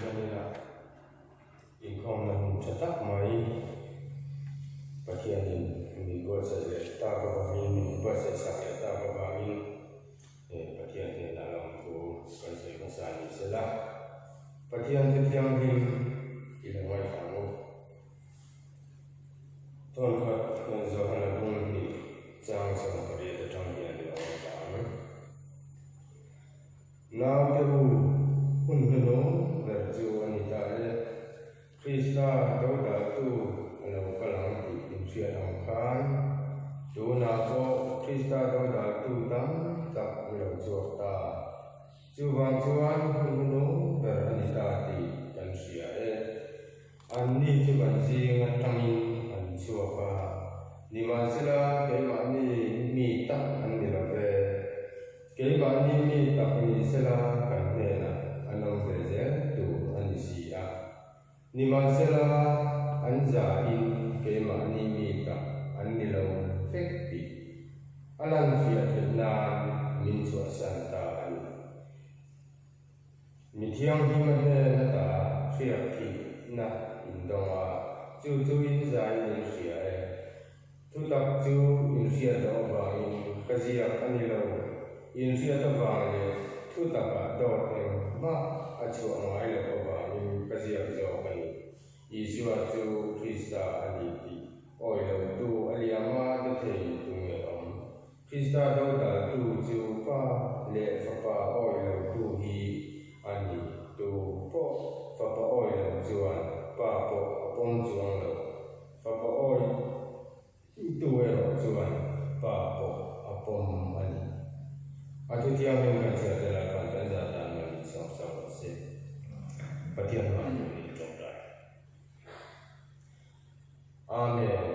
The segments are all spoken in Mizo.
Zanina inkhawmna hun tha tak mai Pathianin min buatsaih leh tak avangin min buatsaih sak leh tak avangin Pathian hnenah lawmthu kan sawi hmasa ni sela, Pathian thu thianghlim i lo ngaithla ang u. Thawnkhat Johana bung hnih chang 18 atang hian i lo ngaithla ang. Naute u, hun hnuhnung ber chu a ni ta e. Krista dodaltu a lo kal ang tih inhriat ang khan, tunah pawh Krista dodaltu tam tak an lo chhuak ta. Chuvang chuan hun hnuhnung ber a ni ta tih kan hria e. Anni chu kan zing atangin an chhuak a, nimahsela keimahni mi tak an ni lo ve. Keimahni mi tak ni sela kan hnenah an awm ve zel tur a ni si a. Nimahsela an zain keimahni mi tak an ni lo vek tih a lanfiah theih nan min chhuahsan ta a ni. Mi thianghlim a hnen ata hriak thihna in dawng a, chu chu in zaiin in hria e. Thutak chu in hriat loh avangin ka ziak a ni lo, in hriat avang leh thutakah dawt engmah a chhuah ngai loh avangin ka ziak zawk a ni. Isua chu Krista a ni tih awi lotu a liama de thei tu nge awm? Krista dodaltu chu Pa leh Fapa awi lotu hi a ni. Tu pawh Fapa awi lo chuan Pa pawh a pawm chuang lo. Fapa awi tu erawh chuan Pa pawh a pawm a ni. A thu thianghlim kan chhiar te Lalpan kan zah dan man in sawm sak rawh se. Pathian hmang tur in tawngtai. Amen.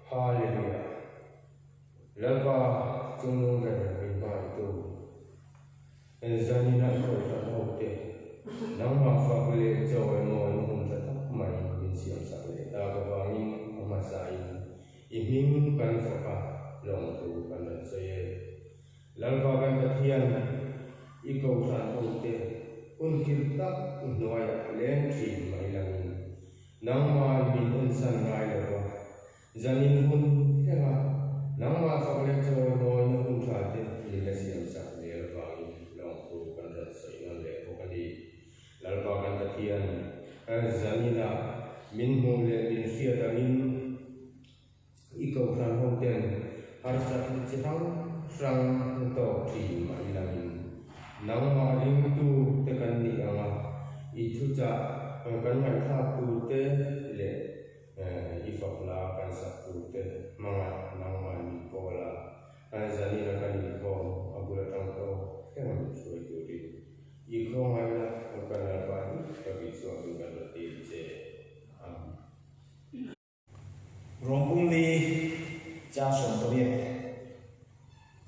Hallelujah. Lalpa chungnung ber min hmaitu, zanin a kohhran ho te nangmah fak leh chawimawi na hun tha tak mai min siamsak leh tak avangin a hmasain i hming kan fak a, lawmthu kan rawn sawi e. Lalpa kan Pathian, i kohhran ho te hun thil tak i hnuaiah leng thin mai langin nangmah min ensan ngai lo va, Zanin hun thleng a, nangmah fak leh chawimawina hun tha te min la siam sak zel avangin lawmthu kan rawn sawi nawn leh bawk a ni. Lalpa kan Pathian, zaninah min hmuh leh min hriat angin i kohhran ho ten harsatna chi hrang hrang na tawk thin mah ilangin nangmah ringtu te kan nih anga i thuchah kan ngaihthlak tur te leh I fak la kan sak tur te hmanga nangmah min pawl a, zanin a kan inkhawm a bul atang tawh thleng a min hruai turin i khawngaihna kan Lalpa hi ka bih chhuak in kan rawn dil che. Amen. Rawngpung ni chang 18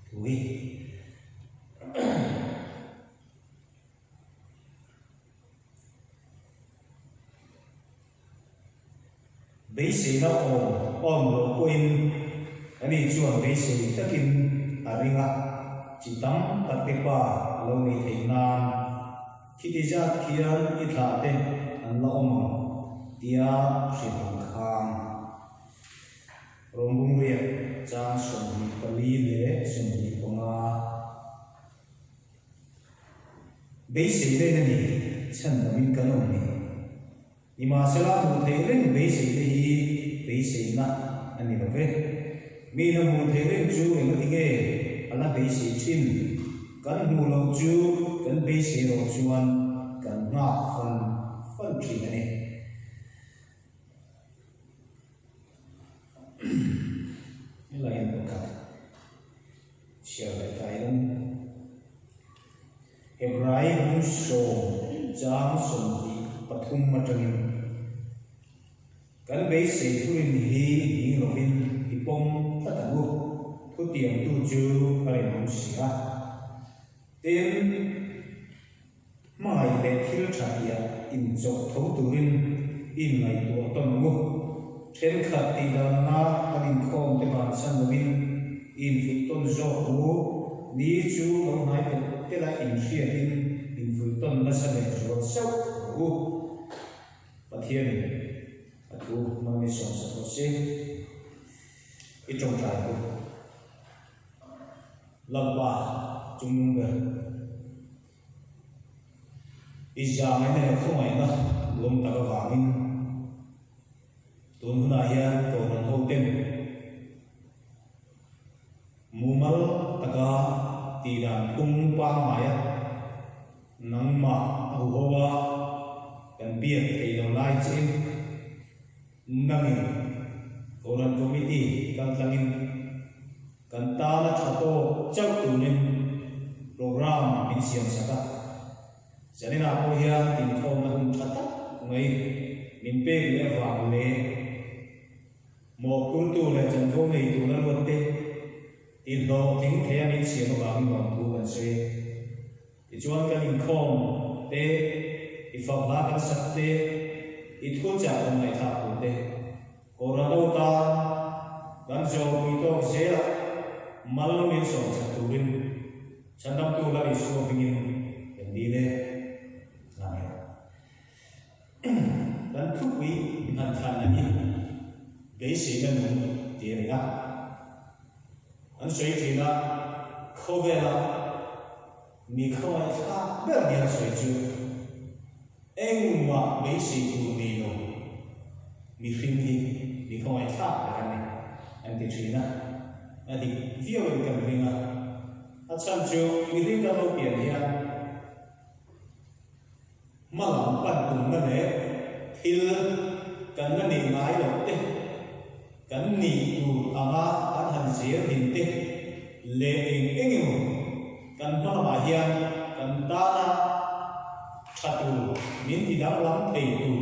thu hi. Beiseina awm awm lo pawhin ani chuan beisei takin a ring a, chi tam tak te pa a lo nei theih nan khiti zat khian i thlah te an la awm ang tia hrilh ang khan Rawngbung riak chang 24 leh 25. Beisei reng a ni, chhan damin kan awm ni. Nimahsela hmuh theih reng beisei te hi beiseina a ni lo ve. Mi la hmuh theih reng chu engati nge a la beisei thin? Kan hmuh loh chu kan beisei rawh chuan kan nghak fan fan thin a ni. Helai hian pakhat chhiar leh ta hian Hebrai bung 10 chang 23 atangin. Kan beisei thurin hi ding lovin i pawm tlat ang u, thutiamtu chu a rinawm si a. Tin, hmangaih leh thil tha tihah inchawh tho turin i inngaihtuah tawn ang u. Thenkhat tih danna kan inkhawm te bansan lovin i infuih tawn zawk ang u. Ni chu lo hnai telh telh a inhriatin infuih tawn nasa leh zual sauh ang u. Pathianin a thu hmangin sawmsak rawh se. I tawngtai ang u. Lalpa chungnung ber. I zangaihna leh khawngaihna duhawm tak avangin tun hunah hian Kohhran hoten mumal taka tihdan phung pangngaia nangmah a huho a kan biak theih lo lai chiin Nangin Kohhran Committee kaltlangin kan tana tha tawk chauh turin programme min siam sak a. Zaninah pawh hian inkhawmna hun tha tak mai min pek leh avang leh mawhphurtu leh chanvo nei tura ruatte tihlawhtling theia min siam avangin lawmthu kan sawi e. Tichuan kan inkhawm te, i fak hla kan sak te, i thuchah kan ngaihthlak tur te, Colorado tan kan zawmpui tawk zelah mal min sawm chak turin Chhandamtu Lal Isua hmingin kan dil e. Amen. Kan thupui han thlan hi beiseina nung tih a ni a. An sawi thin a, khawvela mi khawngaihthlak ber nia sawi chu engmah beisei tur nei lo mihring hi mi khawngaihthlak ber a ni an ti thin a, a dik viauin kan ring a. A chhan chu mihring kan lo pian hian Hma lam pan tumna leh thil kan la nih ngai loh te, kan nih tur anga kan han zel din te leh eng eng emaw kan hma lamah hian kan tana tha tur min ti danglam thei tur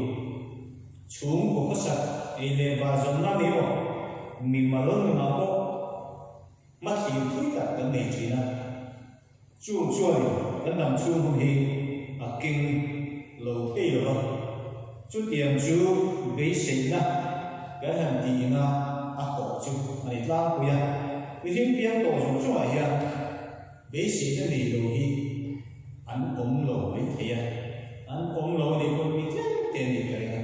chhungkaw khawsak ei leh var zawnna ni emaw mimal nunah pawh hmathlir thui tak kan nei thin a. Chung chuanin kan dam chhung hun hi a keng lo thei lo va, chutiang chu beiseina kan han tihna a kawh chu a ni tlangpui a. Mihring piang tawh zawng zawngah hian beiseina nei lo hi an awm lo mai thei a, an awm lo a nih pawn mi tlem te a nih ka ring a.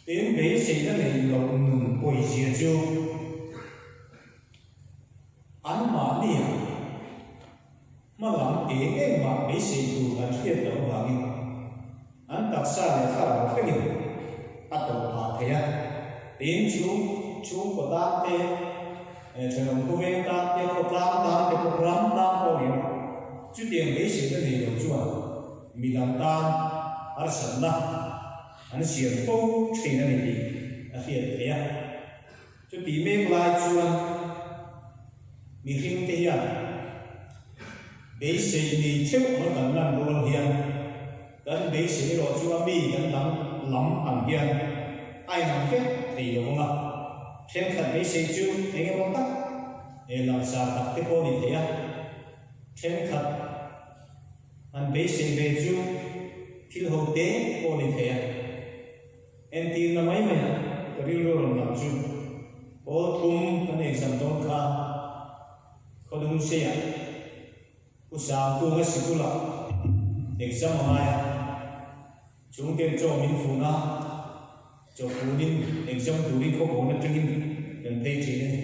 Tin, beiseina nei loh nun pawizia chu. Anmahnia hma lam eng engmah beisei tur an hriat loh avangin an taksa leh thlarau thlengin a tawh phah thei a. Tin, chhung chhungkaw tan te, thenawm khawveng tan te, khawtlang tan te pawh ram tan pawh ni emaw, chutiang beiseina nei lo chuan midang tan harsatna an siam fo thin a ni tih a hriat theih a. Chutih mek lai chuan mihringte hian beisei nei theuh anga kan lan rual hian kan beisei erawh chu a mi kan dang lam ang hian a inang vek thei lo vang a. Thenkhat beisei chu eng emaw tak langsar tak te pawh a ni thei a, thenkhat an beisei ve chu thil ho te pawh a ni thei a. Entirna mai mai a ka rilru rawn lang chu pawl thum kan exam dawn kha Khawdung Seia Pu Sangkunga sikula exam a ngai a, chhungten chaw min fun a, chaw funin exam turin khawkawn atangin kan phei thin a ni.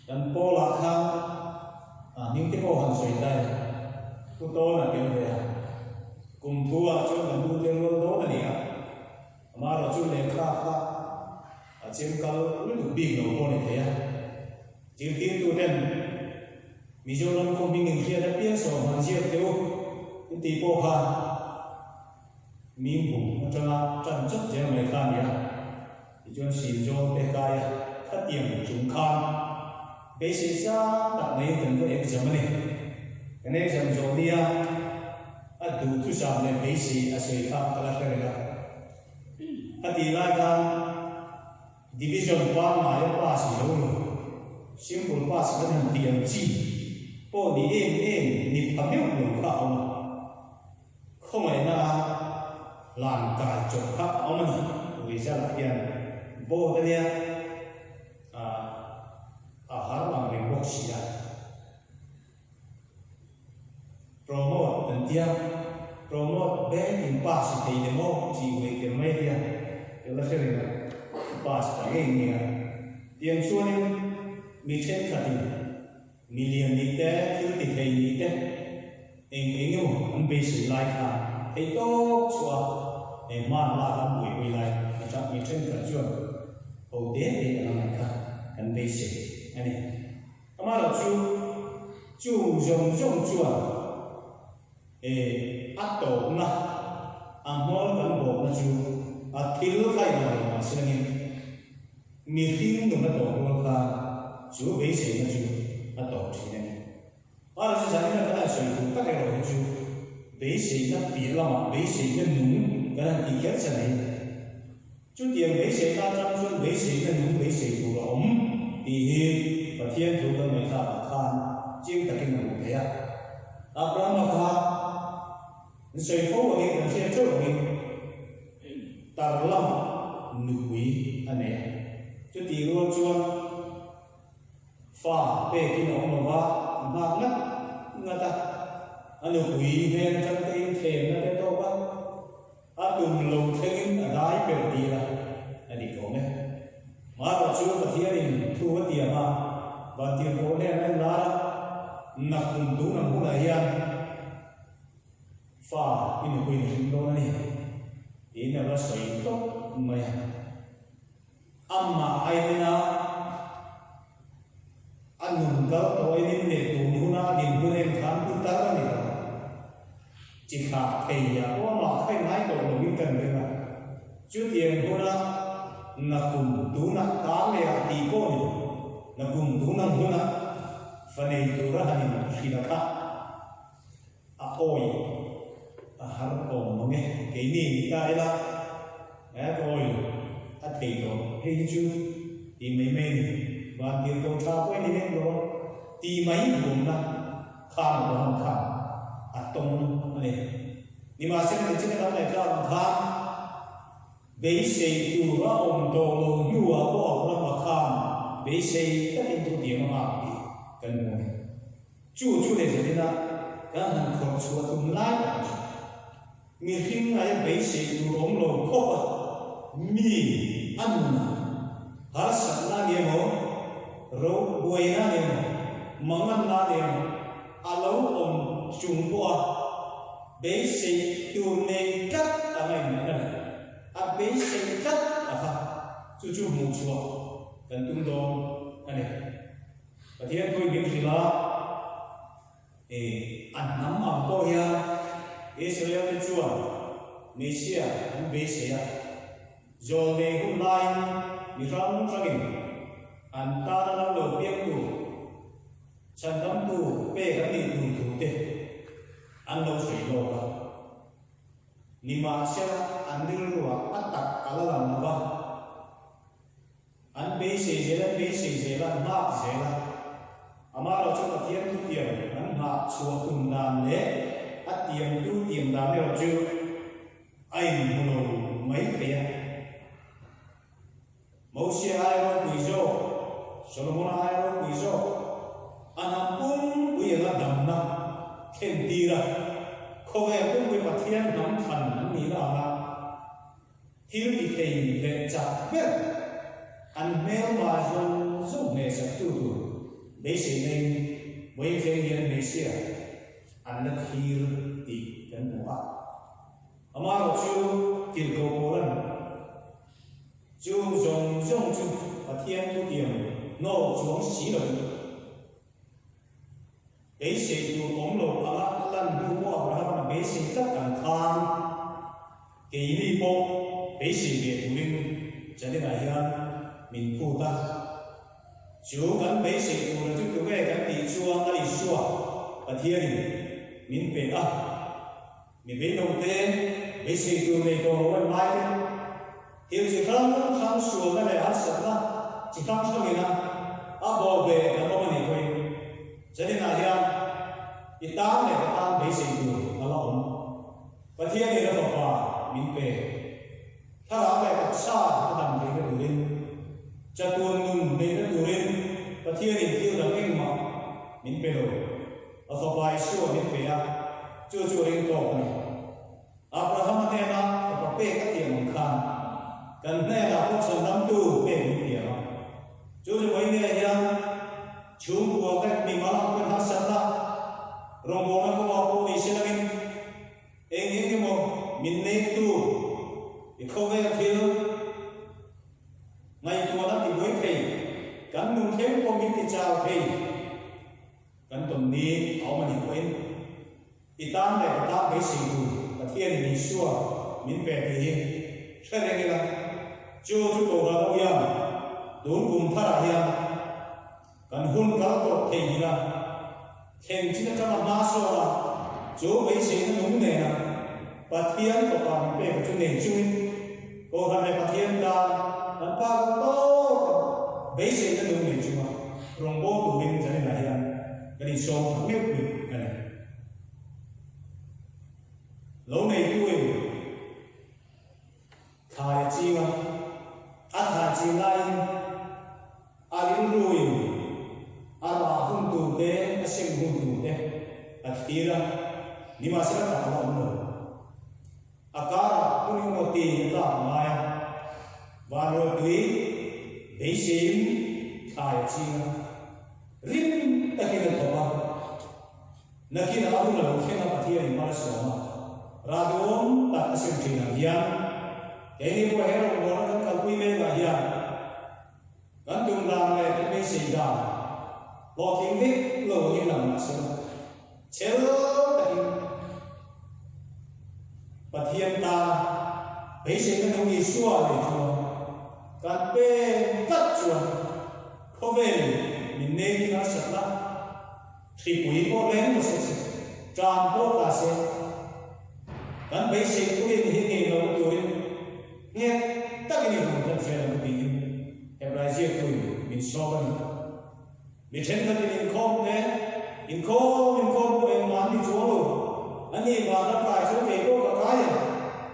Kan pawlah khan a hming te pawh han sawi ta ila, Pu Tawn a tel ve a, kum thu ah chuan kan nu te rual dawn a ni a, amaherawh chu lehkha kha a chem kal lutuk bik lo pawh a ni thei a, zirtirtu ten Mizoram khaw hming inhriat apiang sawm han ziak teh u an tih pawh khan mim bum atanga tan chawp zel mai kha a ni a. Tichuan Silzawl te kaia khatiang chung khan beisei sang tak maiin kan va exam a ni. Kan exam zawh nia a duhthusam leh beisei a sawi kha ka la hre reng a. Khatih lai khan Division pangngaia pass i lo lo, simple pass kan han tih ang chi pawh ni em em ni pha meuh lo kha a awm a. Khawngaihna lan kai chawp kha a awm a ni. Result ah hian board a nia a har ang reng bawk si a. Promote an tia, promote bank in pass i thei lem aw tih uai tel mai hian ka la hre reng a, pass ta ngei ngei a. Tiang chuanin mi thenkhatin mi lian nih te, thil ti thei nih te eng eng emaw an beisei lai kha theih tawk chhuah a, he hman lak an buaipui lai atang mi thenkhat chuan ho te te an angaih kha kan beisei a ni. Amaherawh chu, chung zawng zawng chuan e a tawpna, a hmawr kan bawkna chu a thil kha in ang lo mahse langin mihring nun a tawp rual khan chu beiseina chu a tawp thin a ni. Amaherawh chu zanin a kan han sawi tur tak erawh hi chu beiseina piah lamah beiseina nung kan han tih kher chan hi Chutiang beiseina atang chuan beiseina nung beisei tur a awm tih hi Pathian thu kan ngaihthlakah khan chiang takin a hmuh theih a. Abrahama kha an sawi fo angin kan hriat theuh angin tar lamah nupui a nei a. Chutih rual chuan fa pekin a awm lo va, a nghak ngat ngat a, a nupui hnen atang tein thlemna te tawk a. A tum lo thlengin a dai per tir a, a ni awm e. Marawh chu Pathianin thu a tiam a, Vantirhkoh hnen a en lar a, Nakkum tun ang hunah hian fa i nupuiin a hring dawn a ni, tiin a va sawi tawp mai a. Amah ailena a nun kal tawhin leh tun huna a din hun en khan pu tar a ni lo. Chi thlak thei ah pawh amah kha in ngai tawh lovin kan ring a. Chutiang huna nakum tunah ta leh ah tih pawh ni lo, nakum tun ang huna fa nei tura han in hrilh a kha A awi a har awm mang e, keini ni ta ila e ka awi lo, a thei tawh hei hi chu tih mai mai a ni, van tir ko tha pawh i ni lem lo a, tih mai huamna khan Abraham khan a tawng a ni. Nimahsela nichin a kan ngaihthlak ang khan beisei tur a awm tawh lo hnuah pawh Abrahama khan beisei takin thutiam a nghak tih kan hmu a ni. Chu chu leh zelina kan han khawrh chhuah tum lai tak chu mihring aia beisei tur awm lo khawp a, mi a nun a, harsatna a ni emaw, ro buaina a ni emaw, manganna a ni emaw, a lo awm chung pawh a beisei tur nei tlat anga inneihna leh a beisei tlat a kha chu chu hmuh chhuah kan tum dawn a ni. Pathian pawhin min hrilh a, e, a hnam ang pawh hian Israel-te chuan Messiah an beisei a, zawlnei hun laiin mi hrang hrangin an tana lo lo piang tur, chhandamtu pek an nih tur thu te an lo sawi lawk a. Nimahsela an rilruah a tak a la lang lo va. An beisei zel, an beisei zel a, an nghak zel a. Amaherawh chu Pathian thutiam an nghah chhuah tum dan leh a tiamtu tiam dan erawh chu a inhmu lo mai thei a. Mosia ai ropui zawk, Solomona ai ropui zawk, a hnam pumpui anga damna thlen tir a, khawvel pumpui Pathian hnam thlan an nihna anga, Thil ti thei leh chak ber an hmelma zawng zawng hnehsak tu tur beisei naiin vawiin thleng hian hmeichhia an la thlir tih kan hmu a. Amaherawh chu tirhkoh Paula'n chung zawng zawng chu Pathian thutiam hnawk chuang si lovin Beisei tur awm lo anga a lan hnu pawh Abraham-a'n a beisei tlat ang khan keini pawh beisei ve turin Janet-ah hian min phut a. Chu kan beisei tura chu tunge kan tih chuan a Isua Pathianin min pe a. Mi beidawngte beisei tur nei tawh lo an lai te. Thil chi hrang hrang sualna leh harsatna chi hrang hrangina a bo ve kan awm a nih pawhin zaninah hian i tan leh ka tan beisei tur a la awm. Pathianin a Fapa min pe. Thlarau leh taksa a dam theihna turin, chatuan nun neihna turin Pathianin thil dang engmah min pe lo. A Fapa Isua min pe a, chu chu a ring tawk a ni. Abrahama hnena fapa pek a tiam ang khan kan hnenah pawh chhandamtu pek min tiam a. Chu chu vawinia hian chhungkua te mimal ang pawhin harsatna rawngbawlna kawngah pawh ni se langin eng eng emaw min nektu i khawvel thil ngaihtuahna tibuai thei, kan nun thleng pawh min tichau thei. Kan tawn ni a awm a nih pawhin i tan leh ka tan beisei tur Pathianin Isua min pe tih hi hre reng ila, chu chu Kohhran ho hian tun kum tharah hian kan hun kal tawp thei ila, thleng chin atanga hma sawn a, chu beiseina nung nena Pathian fapa min pek chu nei chungin Kohhran leh Pathian tan kan pa kan tawk a, beiseina nung nei chunga rawngbâwl turin zaninah hian kan insawm tak meuh meuh a ni. Lo neituin thlai a ching a, a thlai chin laiin a rilruin a rah hun tur te, a sem hun tur te a thlir a, nimahsela tak a la awm lo. A karah hun emaw ti a tlak ngai a, vanruatpui beiseiin thlai a ching a, rim takin a thawk a, nakinah a hun a lo thleng a Pathianin hmar a sawm a, rah duhawm tak a sem thin ang hian keini pawh he rawngbawlna kan kalpui mekah hian kan tum dan leh kan beisei dan hlawhtling vek lo angin lang mah se Chel takin Pathian tana beiseina nung Isua nei chuan kan peng tlat chuan khawvel min neiin harsatna hripui pawh leng ta se se, tan pawh ta se, kan beisei turin hi ngei lohna turin nghet takin i hmu tlat zel ang tiin Hebrai ziaktuin min sawm a ni. Mi thenkhatin inkhawm te, inkhawm inkhawm pawh engmah an ni chuang lo, a ni vang a kai chu kei pawh ka kai ang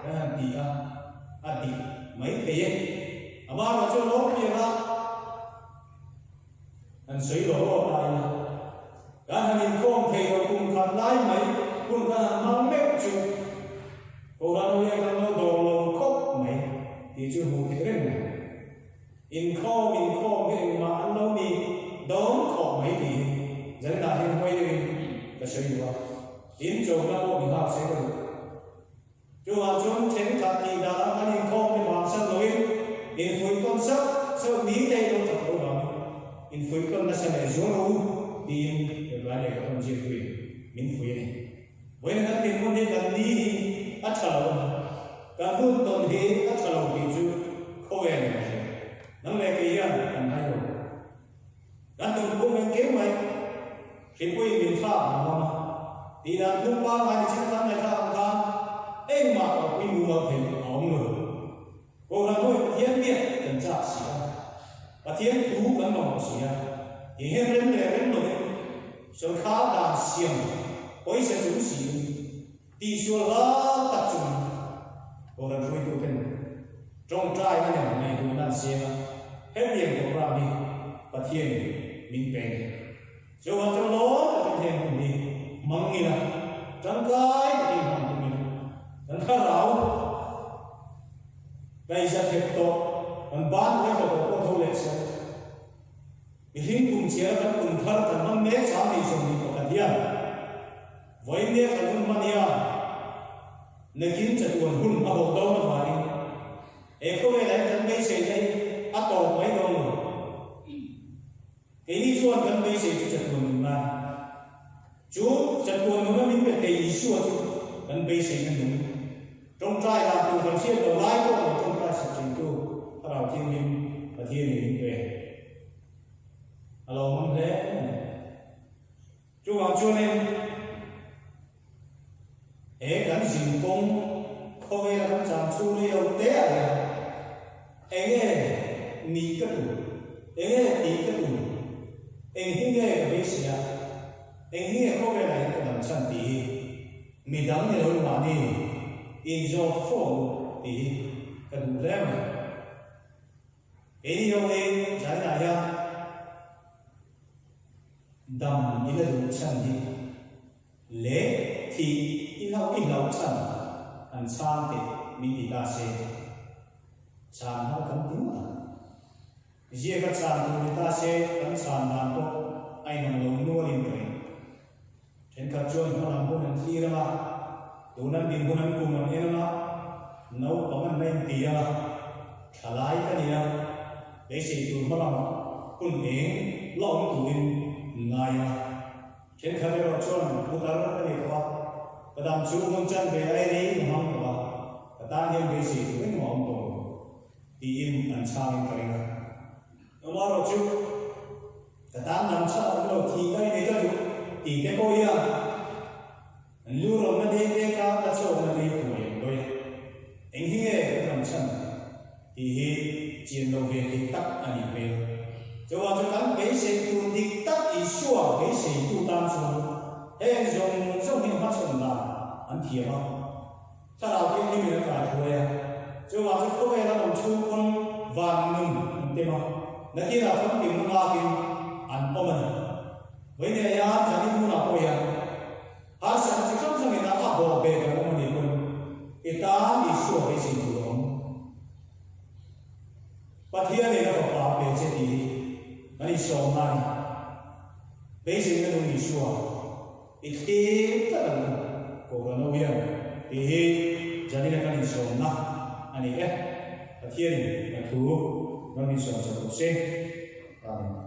kan han ti a, a dik mai thei e. Amaherawh chu lawm piang a, han sawi lo lawk lai ina kan han inkhawm thei lo kum khat lai mai hun kan han hmang meuh chu Kohhran ho hian kan lo dawr lo khawp mai tih chu hmuh theih reng mai. Inkhawm inkhawm hi engmah an lo ni dawn khawp mai tih hi zaninah hian huai deuhin ka sawi duh a, in chona pawh mi nghak se ka duh. Chuvang chuan thenkhat tih danah kan inkhawm te vangsan loin infuihtawn sauh sauh ni te in awm tak lo vangin infuihtawn nasa leh zual rawh u tiin Hebrai lehkha thawn ziaktuin min fuih a ni. Vawiin kan dinhmun hi kan ni hi a tha lo a ni. Kan hun tawn hi a tha lo tih chu khawvel in a hria. Nang leh kei hian kan hai lo. Kan nunphung eng keu mai hripuiin min thlak ang ngam a, tih dan phung pangngai ni chin kan ngaihthlak ang khan engmah kalpui mumal thei a awm lo. Kohhran hawi Pathian biak kan chak si a, Pathian thu kan mamawh si a, tih hian rem leh rem lovin sawrkhar dan siam pawisa chung siin tihsual hlau tak chungin Kohhran hruaituten tawngtaina nen ngaihtuahna an siam a, hetiang program hi Pathianin min pe a ni. Chuvang chuan lawm takin heng hun hi hmang ila, tangkai takin hmang tum ila, kan thlarau kaihza thep tawh, kan ban uai tawh tawh pawh tho leh se, mihring kum chhiara kan kum thar kan hmang mek chang nei 21 hian vawiin kan hun hman hian nakin chatuan hun a hawh dawn avangin he khawvelah hian kan beiseina hi a tawp mai dawn lo. Keini chuan kan beisei chu chatuan nun a ni. Chu chatuan nuna min pe thei Isua chu kan beiseina nung. Tawngtai dan tur kan hriat loh lai pawh lo tawngtai sak thintu Thlarau Thianghlim Pathianin min pe a lo awm hle a ni. Chuvang chuanin he kan zinkawng khawvela kan cham chhung rei lo te ah hian. Enge nih ka tum? Enge tih ka tum? Eng hi nge ka beisei a? Eng hi nge khawvelah hian ka dam chhan tih hi midang ni lo mahni inzawt fo ang u tih hi ka duh hle mai. Keini ho hi China hian dam i la duh chhan hi leh thih i hlauh i hlauh chhan an chhang teh min ti ta se, chhan har kan ti ngawt ang. Ziaka chhan tur ni ta se kan chhan dan pawh a inang lo nualin ka ring. Thenkhat chuan hmalam hun an thlir ang a, tun an dinhmun an kum an en ang a, naupang an la inti ang a, thalai ka ni a, beisei tur hmalam hun eng la awm turin an ngai ang a. Thenkhat erawh chuan putar ka ni tawh a, ka dam chu hun chan ve ai rei ka hmang tawh a, ka tan hian beisei tur engmah awm tawh lo tiin an chhangin ka ring a. Amaherawhchu, Ka tan dang chhan awm lo thi ka inei ka duh tih te pawh hian an lu rawmna dek dek a ka chawkna te hi thuai an dawi a, eng hi nge ka dam chhan tih hi chian lo ve thei tak a nih hmel. Chuvang chu kan beisei tur dik tak Isua beiseitu tan chuan heng zawng zawng hi hmachhawn dan an thiam a, Thlarau Thianghlimin a kai thuai a, chuvang chu khawvel an awm chhung pawn van nun an tem a, nakinah famkimna nghakin an awm a ni. Vawinia Janin hmunah pawh hian harsatna chi hrang hrangin a bawh ve kan awm a nih pawn i tan Isua beisei tur a awm. Pathianin a fapa a pe che tih hi kan insawmna a ni. Beiseina nung Isua. I thlir tlat ang u, Kohhran ho hian tih hi Janina kan insawmna a ni e. Pathianin a thu ram insawm chak rawh se. Amen.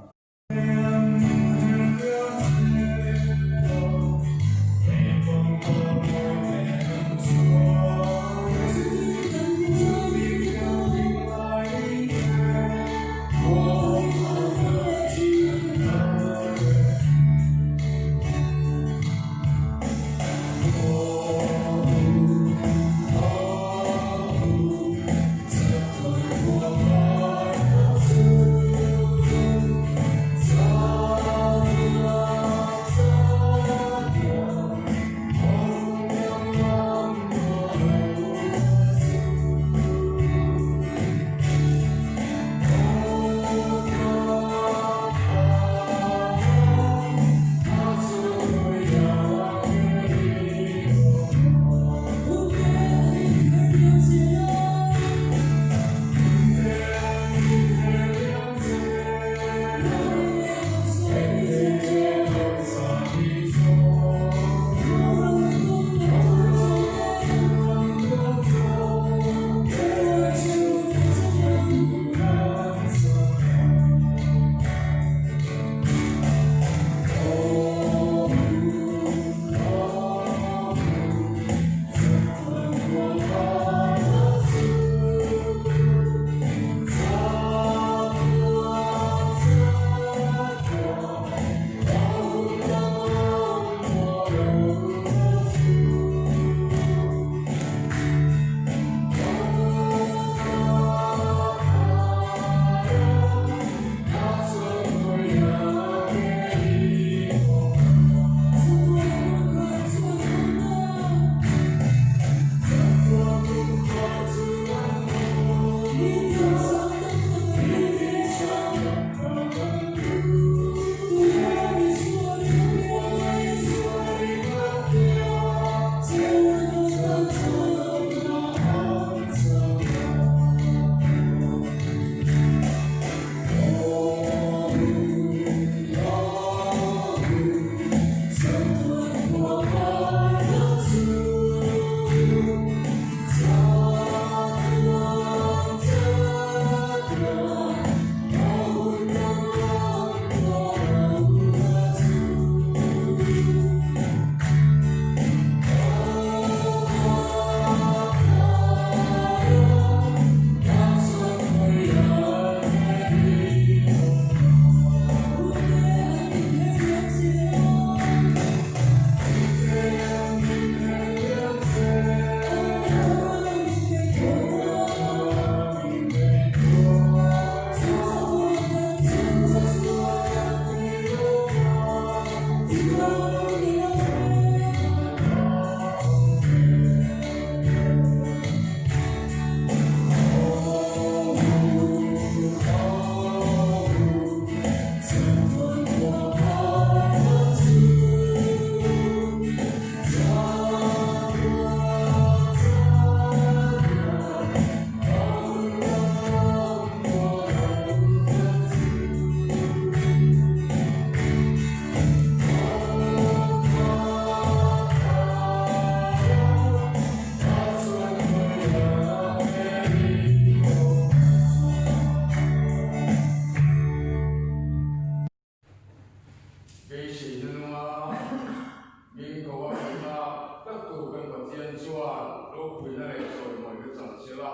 bertu kan Pathian chuan ropuina leh chawimawi ka chang sela.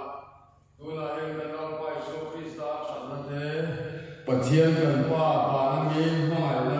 Tunah hian kan Lalpa Isua Krista thatna te, Pathian kan Pa vana mi hmangaihna.